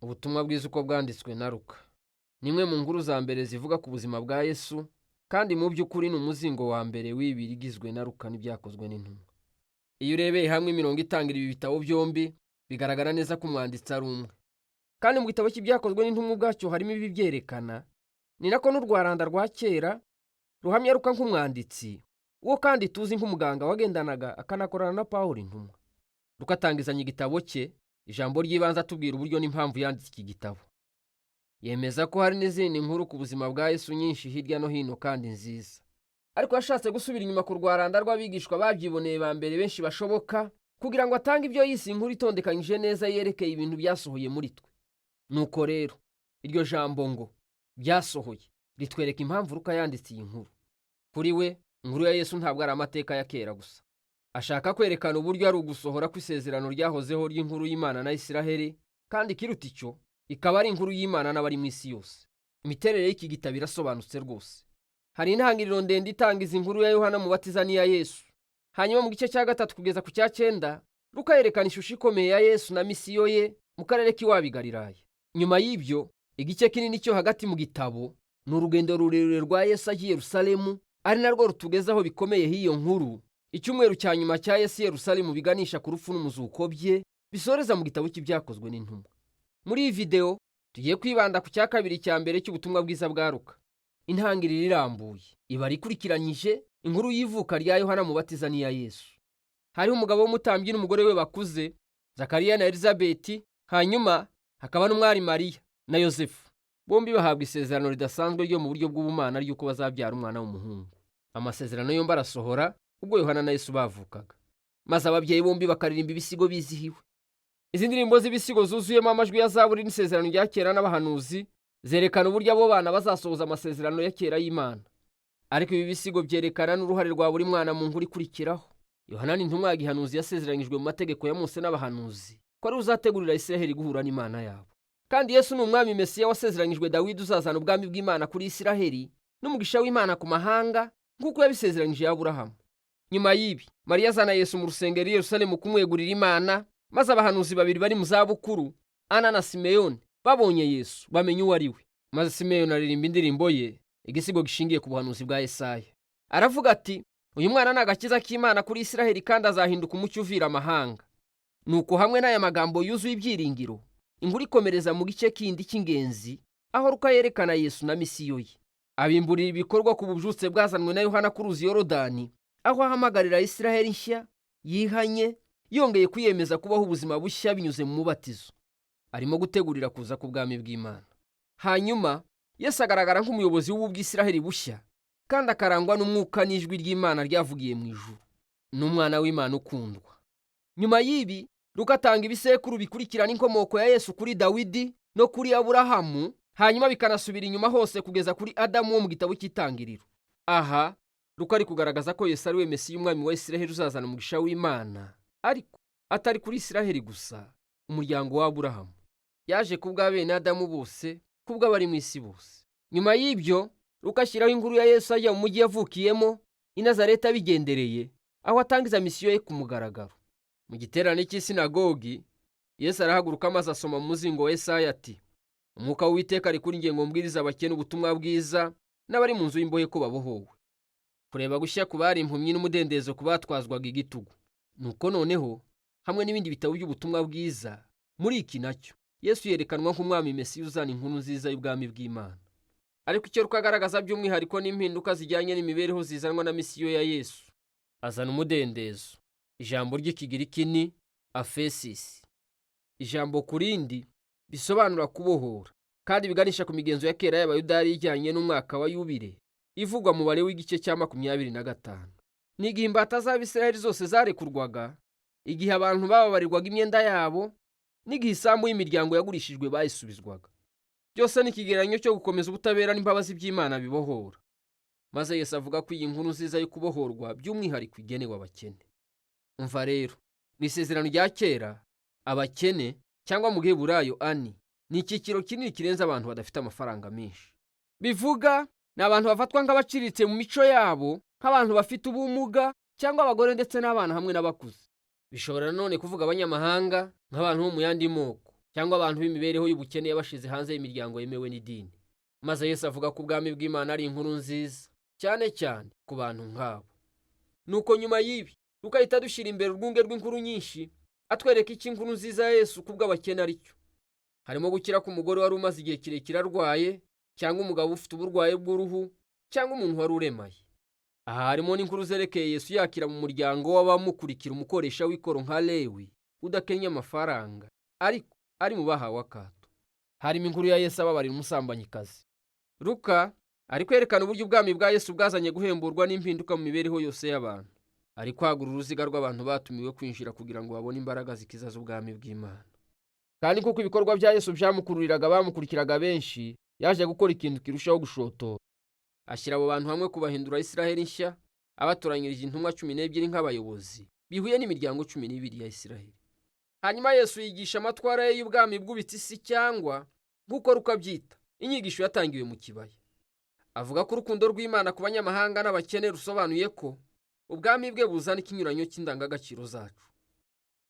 Ubutumwa bwiza uko bwanditswe na Luka ni imwe mu nkuru za mbere zivuga ku buzima bwa Yesu, kandi mu by'ukuri ni umuzingo wa mbere w'ibiri igizwe na Luka n'Ibyakozwe n'Intumwa. Iyo urebeye hamwe imirongo itangira ibi bitabo byombi, bigaragara neza ko umwanditsi ari umwe, kandi mu gitabo cy'Ibyakozwe n'Intumwa ubwacyo harimo ibi byerekana. Ni nako n'urwaranda rwa kera ruhamya Luka nk'umwanditsi, uwo kandi tuzi nk'umuganga wagendanaga akanakorana na Pawulo intumwa. Luka atangizanya igitabo cye ijambo ry'ibanze atubwira uburyo n'impamvu yanditse iki gitabo. Yemeza ko hari n'izindi nkuru ku buzima bwa Yesu nyinshi hirya no hino kandi nziza, ariko yashatse gusubira inyuma ku rwaranda rw'abigishwa babyiboneye ba mbere benshi bashoboka, kugira ngo atange ibyo yise inkuru itondekanyije neza yerekeye ibintu byasohoye muri twe. Nuko rero iryo jambo ngo "byasohoye" ritwereka impamvu Luka yanditse iyi nkuru. Kuri we, inkuru ya Yesu ntabwo ari amateka ya kera gusa. Ashaka kwerekana uburyo ari ugusohora kw'isezerano ryahozeho ry'inkuru y'Imana na Isiraheli, kandi ikiruta icyo ikaba ari inkuru y'Imana n'abari mu isi yose. Imiterere y'iki gitabo irasobanutse rwose. Hari intangiriro ndende itangiza inkuru ya Yohana Mubatiza n'iya Yesu. Hanyuma mu gice cya gatatu kugeza ku cya cyenda, Luka yerekana ishusho ikomeye ya Yesu na misiyo ye mu karere k'iwabo i Galilaya. Nyuma y'ibyo, igice kinini cyo hagati mu gitabo ni urugendo rurerure rwa Yesu agiye Yerusalemu, ari narwo rutugezaho bikomeye h'iyo nkuru. Icyumweru cya nyuma cya Yesu i Yerusalemu biganisha ku rupfu n'umuzuko bye, bisoreza mu gitabo cy'Ibyakozwe n'Intumwa. Muri iyi videwo tugiye kwibanda ku cya kabiri cya mbere cy'ubutumwa bwiza bwa Luka, intangiriro irambuye ibara ikurikiranyije inkuru y'ivuka rya Yohana Mubatiza n'iya Yesu. Hariho umugabo w'umutambyi n'umugore we bakuze, Zakariya na Elizabeti, hanyuma hakaba n'umwari Mariya na Yosefu. Bombi bahabwa isezerano ridasanzwe ryo mu buryo bw'ubumana ry'uko bazabyara umwana w'umuhungu. Amasezerano yombi arasohora ubwo Yohana na Yesu bavukaga, maze ababyeyi bombi bakaririmba ibisigo bizihiwe. Izi ndirimbo z'ibisigo zuzuyemo amajwi ya zaburi n'isezerano rya kera n'abahanuzi zerekana uburyo abo bana bazasohoza amasezerano ya kera y'Imana. Ariko ibi bisigo byerekana n'uruhare rwa buri mwana mu nkuru ikurikiraho. Yohana ni intumwa ya gihanuzi yasezeranyijwe mu mategeko ya Mose n'abahanuzi ko ari uzategurira Isiraheli guhura n'Imana yabo. Kandi Yesu ni umwami Mesiya wasezeranyijwe Dawidi, uzazana ubwami bw'Imana kuri Isiraheli n'umugisha w'Imana ku mahanga, nk'uko yabisezeranyije Aburahamu. Nyuma y'ibi, Mariya azana Yesu mu rusengero i Yerusalemu kumwegurira Imana, maze abahanuzi babiri bari mu zabukuru, Ana na Simeyoni, babonye Yesu bamenya uwo ari we. Maze Simeyoni aririmba indirimbo ye, igisigo gishingiye ku buhanuzi bwa Yesaya. Aravuga ati: "Uyu mwana ni agakiza k'Imana kuri Isiraheli, kandi azahinduka umucyo uvira amahanga." Nuko hamwe n'aya magambo yuzuye ibyiringiro, inkuru ikomereza mu gice kindi cy'ingenzi, aho Luka yerekana Yesu na misiyo ye. Abimburira ibikorwa ku bubyutse bwazanwe na Yohana ku ruzi Yorodani, aho ahamagarira Isiraheli nshya yihanye yongeye kwiyemeza kubaho ubuzima bushya binyuze mu mubatizo, arimo gutegurira kuza k'ubwami bw'Imana. Hanyuma Yesu agaragara nk'umuyobozi w'ubu bw'Isiraheli bushya, kandi akarangwa n'umwuka n'ijwi ry'Imana ryavugiye mu ijuru: "N'umwana w'Imana ukundwa." Nyuma y'ibi, Luka atanga ibisekuru bikurikirana inkomoko ya Yesu kuri Dawidi no kuri Aburahamu, hanyuma bikanasubira inyuma hose kugeza kuri Adamu wo mu gitabo cy'Itangiriro. Aha Luka ari kugaragaza ko Yesu ari we Mesiya, umwami wa Isiraheli, uzazana umugisha w'Imana, ariko atari kuri Isiraheli gusa, umuryango wa Aburahamu. Yaje ku bwa bene Adamu bose, kubw'abari mu isi bose. Nyuma y'ibyo, Luka ashyiraho inkuru ya Yesu ajya mu mujyi yavukiyemo i Nazareti abigendereye, aho atangiza misiyo ye ku mugaragaro. Mu giterane cy'isinagogi, Yesu arahaguruka maze asoma mu muzingo wa Yesaya ati: "Umwuka w'Uwiteka ari kuri nge ngo mbwirize abakene ubutumwa bwiza, n'abari mu nzu y'imbohe ko babohowe, kureba gushya ku bari impumyi n'umudendezo ku batwazwaga igitugu." Nuko noneho, hamwe n'ibindi bitabo by'ubutumwa bwiza, muri iki nacyo Yesu yerekanwa nk'umwami Mesiya uzana inkuru nziza y'ubwami bw'Imana. Ariko icyo rukagaragaza by'umwihariko n'impinduka zijyanye n'imibereho zizanwa na misiyo ya Yesu. Azana umudendezo. Ijambo ry'Ikigiriki ni afesisi, ijambo ku rindi bisobanura kubohora, kandi biganisha ku migenzo ya kera y'Abayuda yari ijyanye n'umwaka wa Yubile ivugwa mu Balewi w'igice cya 25. Ni igihe imbata z'Abisiraheli zose zarekurwaga, igihe abantu bababarirwaga imyenda yabo, n'igihe isambu y'imiryango yagurishijwe bayisubizwaga. Byose ni ikigereranyo cyo gukomeza ubutabera n'imbabazi by'Imana bibohora. Maze Yesu avuga ko iyi nkuru nziza yo kubohorwa by'umwihariko igenewe abakene. Umva rero, mu isezerano rya kera, abakene, cyangwa mu Giheburayo ani, ni icyiciro kinini kirenze abantu badafite amafaranga menshi. Bivuga ni abantu bafatwa nk'abaciriritse mu mico yabo, nk'abantu bafite ubumuga cyangwa abagore ndetse n'abana hamwe n'abakuze. Bishobora nanone kuvuga abanyamahanga, nk'abantu bo mu yandi moko. Cyangwa abantu b'imibereho y'ubukene yabashize hanze y'imiryango yemewe n'idini. Maze Yesu avuga ko ubwami bw'Imana ari inkuru nziza, cyane cyane ku bantu nk'abo. Nuko nyuma y'ibi, Luka ahita adushyira imbere urwunge rw'inkuru nyinshi, atwereka icyo inkuru nziza ya Yesu ku bw'abakene ari cyo. Harimo gukira k'umugore wari umaze igihe kirekire arwaye, cyangwa umugabo ufite uburwayi bw'uruhu, cyangwa umuntu wari uremaye. Aha harimo n'inkuru zerekeye Yesu yakira mu muryango w'abamukurikira umukoresha w'ikoro nka Lewi, udakennye amafaranga, ariko ari mu bahawe akato. Harimo inkuru ya Yesu ababarira umusambanyikazi. Luka ari kwerekana uburyo ubwami bwa Yesu bwazanye guhemburwa n'impinduka mu mibereho yose y'abantu. Ari kwagura uruziga rw'abantu batumiwe kwinjira kugira ngo babone imbaraga zikiza z'ubwami bw'Imana. Kandi kuko ibikorwa bya Yesu byamukururiraga bamukurikiraga benshi, yaje gukora ikintu kirushaho gushotora. Ashyira abo bantu hamwe kubahindura Isiraheli nshya, abatoranyirije intumwa 12 nk'abayobozi, bihuye n'imiryango 12 ya Isiraheli. Hanyuma Yesu yigisha amatwara ye y'ubwami bwubitse isi cyangwa, nk'uko Luka abyita, inyigisho yatangiwe mu kibaya. Avuga ko urukundo rw'Imana ku banyamahanga n'abakene rusobanuye ko ubwami bwe buzana ikinyuranyo cy'indangagaciro zacu.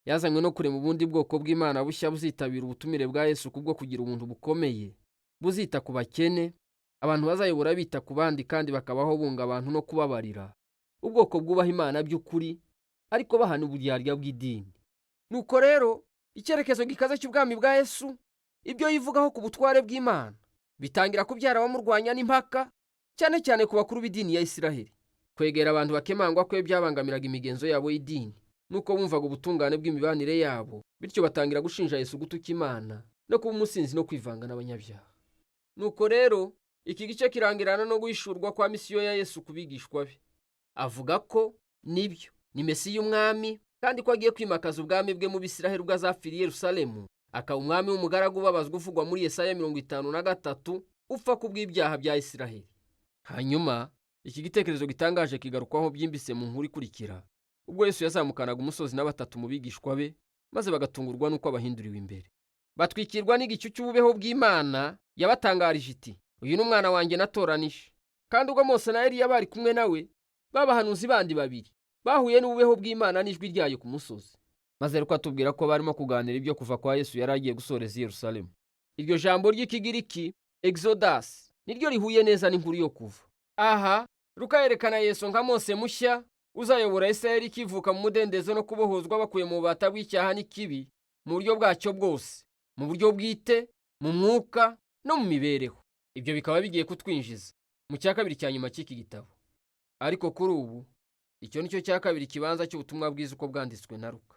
Yazanywe no kurema ubundi bwoko bw'Imana bushya buzitabira ubutumire bwa Yesu kubwo kugira ubuntu bukomeye, buzita ku bakene, abantu bazayobora bita ku bandi kandi bakabaho bunga abantu no kubabarira, ubwoko bwubaha Imana by'ukuri, ariko bahana uburyarya bw'idini. Nuko rero icyerekezo gikaze cy'ubwami bwa Yesu, ibyo yivugaho ku butware bw'Imana, bitangira kubyara abamurwanya n'impaka, cyane cyane ku bakuru b'idini ya Isiraheli. Kwegera abantu bakemangwa kwe byabangamiraga imigenzo yabo y'idini, nuko bumvaga ubutungane bw'imibanire yabo, bityo batangira gushinja Yesu gutuka Imana no kuba umusinzi no kwivanga n'abanyabyaha. Nuko rero iki gice kirangirana no guhishurwa kwa misiyo ya Yesu ku bigishwa be. Avuga ko nibyo ni Mesiya umwami, kandi ko agiye kwimakaza ubwami bwe mu Bisiraheli ubwo azapfira i Yerusalemu, akaba umwami w'umugaragu ubabazwa uvugwa muri Yesaya 53, upfa ku bw'ibyaha bya Isiraheli. Hanyuma iki gitekerezo gitangaje kigarukwaho byimbitse mu nkuru ikurikira, ubwo Yesu yazamukanaga umusozi na batatu mu bigishwa be, maze bagatungurwa n'uko abahinduriwe imbere. Batwikirwa n'igicu cy'ububeho bw'Imana yabatangarije iti: "Uyu ni umwana wanjye natoranije." Kandi ubwo Mose na Eliya bari kumwe nawe, babahanuzi bandi babiri bahuye n'ububeho bw'Imana n'ijwi ryayo ku musozi. Maze Luka atubwira ko barimo kuganira ibyo kuva kwa Yesu yari agiye gusoreza i Yerusalemu. Iryo jambo ry'Ikigiriki exodus niryo rihuye neza n'inkuru yo kuva. Aha Luka yerekana Yesu nka Mose mushya uzayobora Isirayeli ikivuka mu mudendezo no kubohozwa bakuye mu bubata bw'icyaha n'ikibi mu buryo bwacyo bwose, mu buryo bwite, mu mwuka no mu mibereho. Ibyo bikaba bigiye kutwinjiza mu cya kabiri cya nyuma cy'iki gitabo. Ariko kuri ubu icyo nicyo cya kabiri kibanza cy'ubutumwa bwiza uko bwanditswe na Luka.